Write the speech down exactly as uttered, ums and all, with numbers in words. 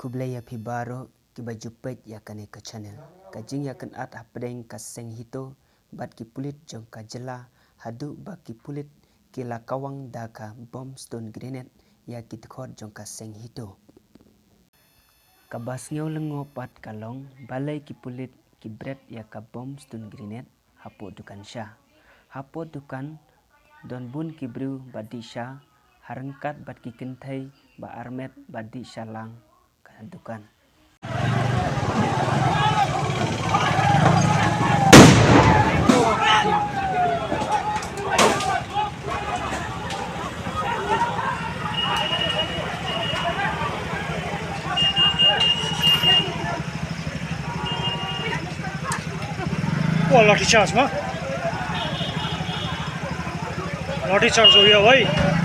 Khublei ïa phi baroh kiba ju peit ïa kane ka channel. Ka jingïakynad hapdeng ka seng HITO bad ki pulit jong ka jylla, haduh ba ki pulit ki la kawang da ka bom stun grenade ïa ki dkhot jong ka seng HITO. Kaba sngew lyngngoh pat ka long balei ki pulit ki bret ïa ka bom stun grenade hapoh dukan sha. Hapoh dukan don bun ki briew ba dih sha, ha ryngkat bad ki kynthei ba armet ba dih sha lang ka dukan. Wah, lathi charge ma. Lathi charge ho gaya bhai.